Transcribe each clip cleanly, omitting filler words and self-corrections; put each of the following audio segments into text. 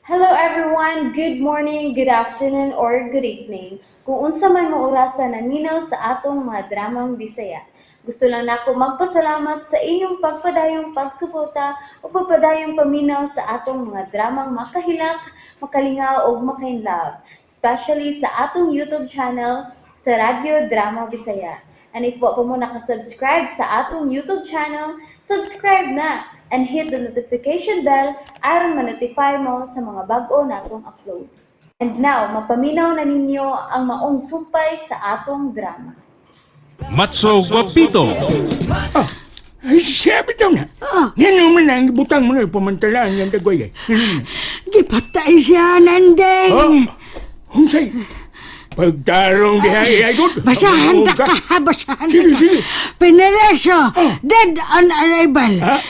Hello everyone! Good morning, good afternoon, or good evening. Kung unsa man mo orasa naminaw sa atong mga dramang Bisaya. Gusto lang nako magpasalamat sa inyong pagpadayong pagsuporta o pagpadayong paminaw sa atong mga dramang makahilak, makalingaw ug makainlove, especially sa atong YouTube channel sa Radyo Drama Bisaya. And if wa pa mo nakasubscribe sa atong YouTube channel, subscribe na and hit the notification bell aron ma-notify mo sa mga bag-o natong uploads. And now, mapaminaw na ninyo ang maong sumpay sa atong drama. Matso Guapito. Ay, siya bitaw na. Ngano man ang butang mo na pamantalaan yung dagway. Ngano man. Gipatay siya, Nandeng. Oh, unsay? Pagtarong diha ay good. Basahan ta ka, basahan ta Sige, ka. sige. Pinereso, dead on arrival. Ah,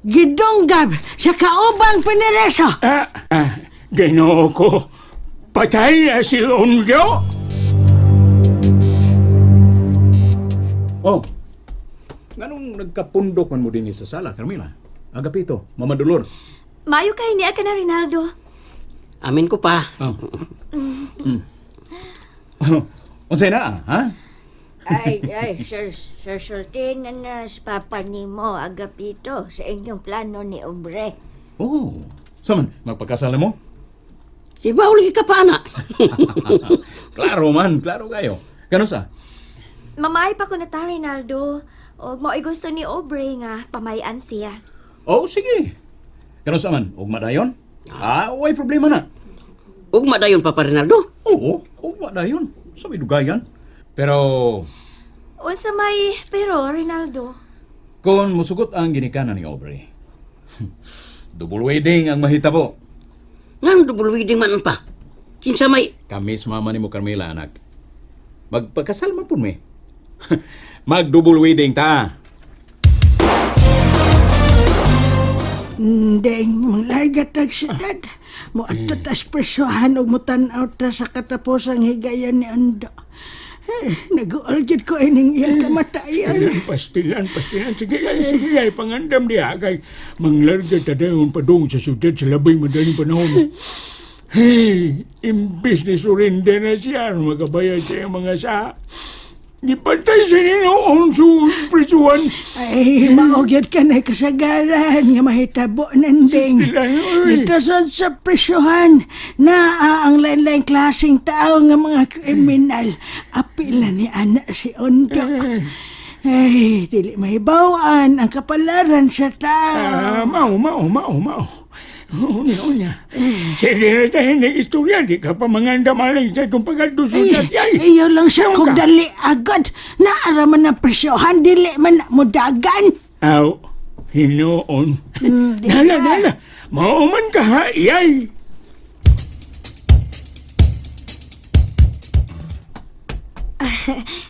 Gidunggab sa kaubang Pinereso. ah, ah, Ginoo ko. Patay na si Ondo. Oh. Nganong nagkapundok man mo din sa sala, Carmela? Agapito, Mama Dolor. Mayo kay niya ka na, Rinaldo. Amin ko pa. Oh. Unsay na, ha? Ay, ay, sir, sir, sulti na na sa papa nimo, Agapito, sa inyong plano ni Obre. Oh. Saman, magpakasal na mo? Ibaw lagi ka pa, anak. Klaro man, klaro kayo. Kano sa? Mamay pa ko na ta, Rinaldo. O mao'y gusto ni Aubrey nga pamayan siya. Oh, sige. Kano sa man, ugma dayon? Ah, way problema na. Ugma dayon, Papa Rinaldo. Oo, ugma dayon. Sa may dugayan. Pero Unsa may pero, Rinaldo. kung musugot ang ginikanan ni Aubrey, double wedding ang mahitabo. Ngang double wedding man pa. Kinsa may. Kami sa mama ni mo, Carmela, anak. Magpakasal man po mi. Mag-double wedding ta. Nandeng, manglarga tag syudad. Moadto tas presyohan og mutan-aw ta sa katapusang higayon ni Ondo. Eh, nag-uol jud ko ining iyang kamatayan. Pastilan, pastilan. Sige, ay, sige, ay, pangandam diha kay manglarga ta dayon padung sa syudad sa labing madaling panahon. Hey, imbis ni surrender na siya, makabayad sa iyang mga sa. Gipatay siya ni noon sa prisuan. Ay, maogyad ka na kasagaran nga mahitabo, Nandeng. Pastilan, oy. Dito sa presyohan na ang lain-lain klaseng tao nga mga kriminal. Apil na ni ana si Ondo. Ay, dili mahibawan ang kapalaran sa tao. Ah, mao, mao, mao, mao. Unya, unya. Sige na tayo ng istorya, di ka pa mangandam alang sa itong pagkadto sa Ay, ayaw lang siya kung dali agad. Naara man ang presyohan, dili man mudagan. Aw, hinoon. Di Nala, ba? nala. Mao man ka ha, iyay.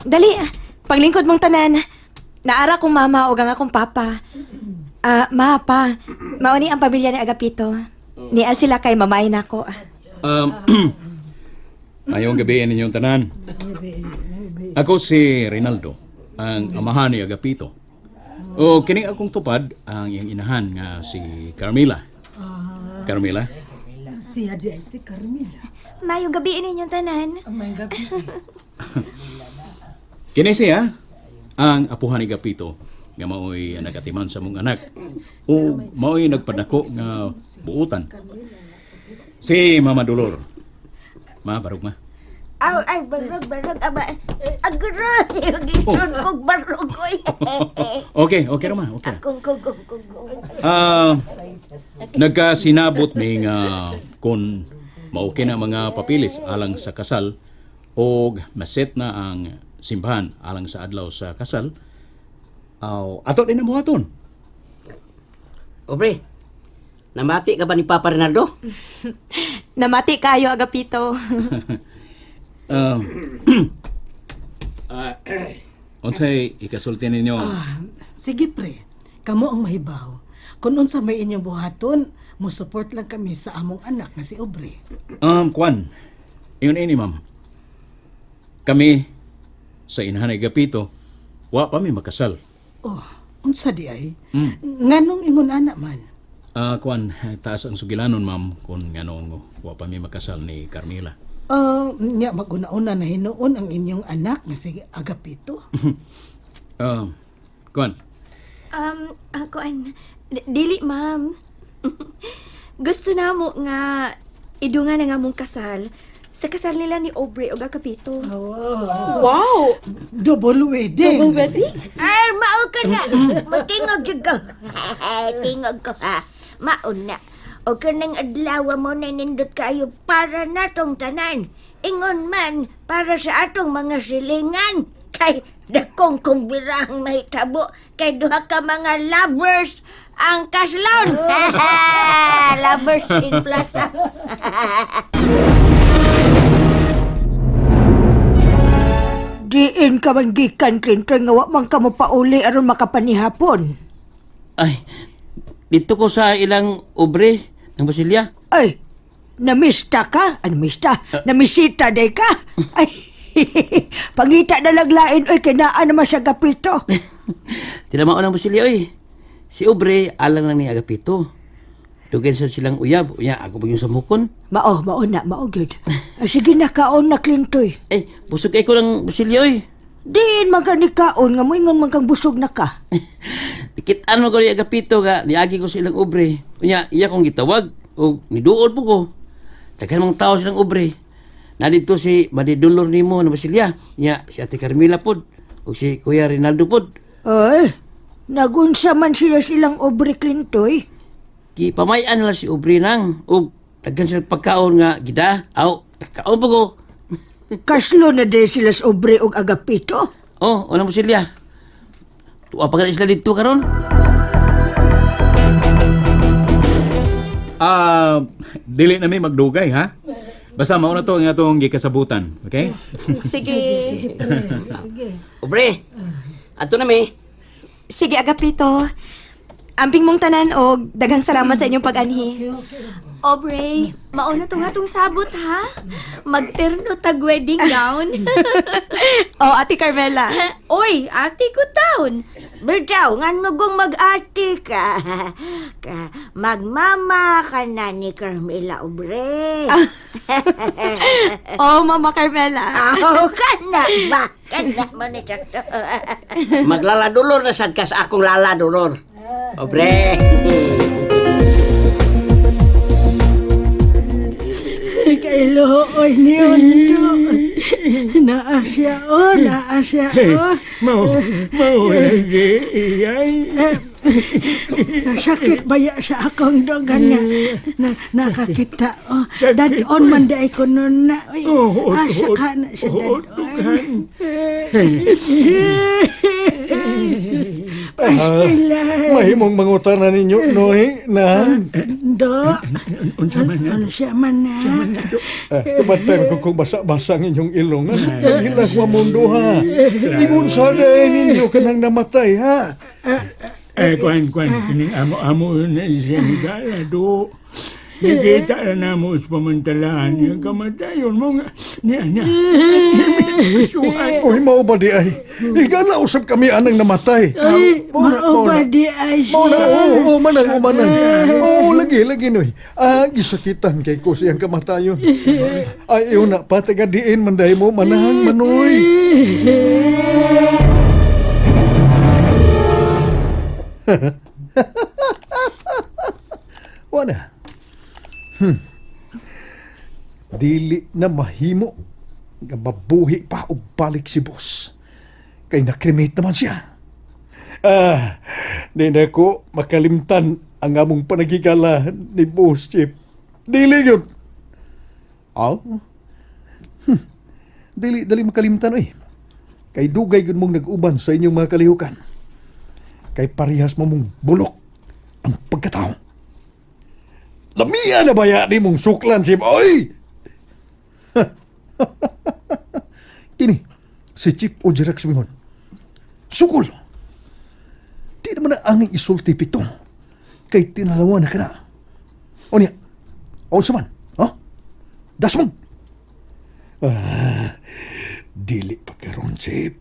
Dali, paglingkod mong tanan. Naara kong mama o ang akong papa. Ah, ma, pa. Mao ni ang pamilya ni Agapito. Niya sila kay mamay nako. Ngayong gabi ninyong tanan. Ako si Rinaldo, ang amahan ni Agapito. O kini akong tupad ang iyang inahan nga si Carmela. Carmela, Siya di ay si Carmela. Mayo gabi ninyong tanan. May gabi. Kini siya ang apuhan ni Agapito nga maoy nagatiman sa mong anak o maoy nagpadako nga buutan. Si Mama Dolor. Ma, barog ma. Aw, ay, barog, barog, aba, agro, gison kog barog, oy. Okay, okay ra ma, okay. Kung, kung, kung, kung, kung. Ah, nagkasinabot mi nga kung mauki na mga papilis alang sa kasal og maset na ang simbahan alang sa adlaw sa kasal, aw ato din ang buhaton. Obre, namati ka ba ni Papa Rinaldo? Namati kayo, Agapito. Unsay ikasulti ninyo? Sige pre, kamo ang mahibaw. Kung unsa may inyong buhaton, mo support lang kami sa among anak nga si Aubrey. Kwan. Ingon ini, ma'am. Kami sa inahan ni Gapito, wa pa mi makasal. Oh, unsa di ay? Nganong ingon ana man? Kuan, taas ang sugilanon, ma'am, kung nganong wa pa mi makasal ni Carmela. Nya maguna-una na hinuon ang inyong anak nga si Agapito. Kuan, Kuan, dili, ma'am. Gusto na mo nga idungan na nga mong kasal sa kasal nila ni Aubrey og Agapito. Wow! Double wedding. Double wedding? Ay, mao ka na. Matingog jud ko. Tingog ko ha. Maon na. O kanang adlaw mo na nindot kayo para natong tanan. Ingon man para sa atong mga silingan. Kay dakong kumbirang mahitabo kay duha ka mga lovers ang kaslon. Lovers in plaza. Diin ka man gikan, Clinton, nga wa man ka mo pauli aron makapanihapon. Ay, dito ko sa ilang obre ng Basilya. Ay, namista ka? Ano mista? Namisita day ka? Ay, pangita na lang lain, oy, kinaan naman sa Agapito. Tilamao ng Basilya, oy. Si Obre, alang lang ni Agapito. Dugay sa silang uyab. Unya, ako ba yung samukon? Mao, mao na, mao gyud. Ah, sige na, kaon na, Clintoy. Eh, busog kay ko ng Basilya, oy. Diin man ka ni kaon, nga moingon man kang busog na ka. Kitaan mo ko ni Agapito nga, niagi ko sa ilang obre. Unya, iya kong gitawag. O niduol po ko. Daghan mang tao silang obre. Na dito si Madidulor nimo na Basilya. Unya, si Ate Carmela pod. O si Kuya Rinaldo pod. Ay, nagunsa man sila silang Aubrey, Clintoy. Gipamayan nila si Aubrey nang og daghan sila pagkaon nga gida. Aw, kaon po ko. Kaslo na din sila sa Aubrey og Agapito. Oh, unang Basilya. Tuwa pa ka sila dito karon. Dili na mi magdugay, ha? Basta mao na to ang atong gikasabutan, okay? Sige. Aubrey, ato na mi. Sige, Agapito. Amping mong tanan og daghang salamat sa inyong pag-anhi. Aubrey, mauna to nga tong sabot ha. Magterno tag wedding gown. Oh, Ate Carmela. Oy, ate ko taon. Bitaw, nga nugong mag-ate ka. Ka magmama ka na ni Carmela Obre. Oh, Mama Carmela. Aw, ka na ba? Ka na mo ni Sakto. Maglaladulor na sad ka sa akong laladulor. Aubrey. Kailuoy ni Ondo. Naa siya, oh, naa siya, oh. Mao, mao lagi, iyay. Eh, Sakit baya sa akong dogan nga na, nakakita. Oh, dadon man dai ko nun na. Uy, Oh, asa ka na siya oh, dadon. Pastila. Mahimong mangutana ninyo, Noy, na. Do. Unsa man na? Ano siya man na? Tumatan ko kung basa-basa ang inyong ilong. Ano hilang wa mundo, ha? Ingon sa day ninyo kanang namatay, ha? Eh, kuan, kuan, kining amo-amo na siya ni Gala, do. Nakita na namo sa pamantalaan yung kamatayon mo nga. Niya, niya. Misuhan. Uy, mao ba di ay? Igala usap kami anang namatay. Ay, Mao na, mao mao ba na. di ay Mao na, siya? oo, oo, manang, oo, manang. Oo, lagi, lagi, Noy. Ah, gisakitan kay ko siyang kamatayon. Ay, iyon na pa, taga diin, manday mo, manang, manoy. Wala. Dili na mahimo nga mabuhi pa og balik si boss. Kay nakremate naman siya. Ah, di na ko makalimtan ang among panagigala ni Boss Chief. Dili yun. Aw? Dili, dali makalimtan oy. Kay dugay gud mong nag-uban sa inyong mga kalihukan. Kay parehas mo mong bulok ang pagkatao. Lamia na baya ni mong suklan, Chief. Oy! Kini, si Chief Ojerak Swingon. Sukol! Di naman na angin isulti pito. Kay tinalawa na ka na. O niya, o sa man, ha? Dasmag! Ah, dili pa karon, Chief.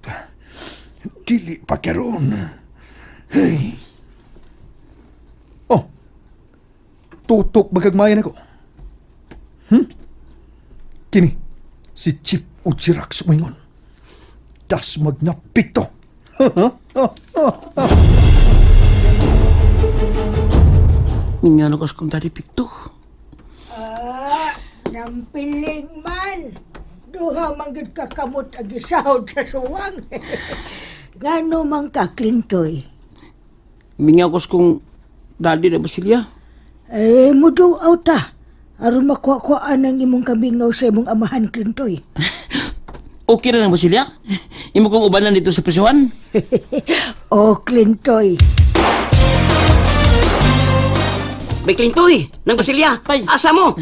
Dili pa karon. Hey. Oh. Tutok magagmayan ako. Kini, si Chip o Chirax moingon. Das magnapikto. Mingaw na ko sa kong daddy Picto. Nampiling man. Duha man gyud ka kamot ang gisahod sa suwang. Ngano man ka, Clintoy? Mingaw ko sa kong daddy na Basilia. Eh, muduaw ta. Aron makuha-kuhaan ang imong kamingaw sa imong amahan, Clintoy. Okay na ng Basilia? Imo kong ubanan dito sa prisuhan? Oh, Clintoy. Bay Clintoy, nang Basilia. Ay. Asa mo?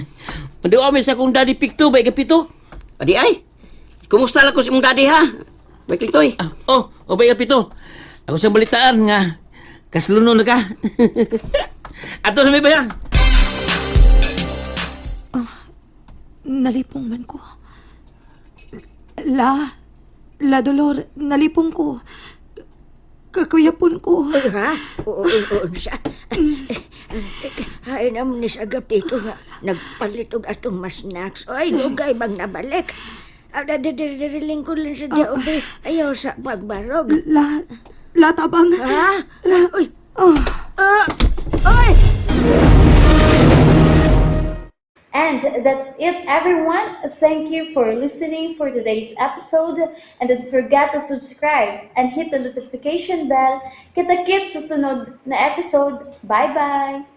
Manduaw mi sa kong daddy Picto, bay Agapito. Adi ay. Kumusta lang ko sa imong daddy ha? Bay Clintoy. Ah, oh, oh, bay Agapito. Ako sa balitaan nga kasluno na ka. Ato sa may baya. Nalipong man ko. La, La Dolor, nalipong ko. Kakuyapon ko. Uy, ha? Oo, oo, oo, siya. Hay naman ni sa Agapito nga. Nagpalit og atong mas snacks. Oy, dugay bang nabalik? Diriling ko lang sa diya, obe. Ayaw sa pagbarog. La, La Tabang. Ha? Uy! Oh. Ah! Uy! And that's it, everyone. Thank you for listening for today's episode. And don't forget to subscribe and hit the notification bell. Kita-kits sa sunod na episode. Bye-bye!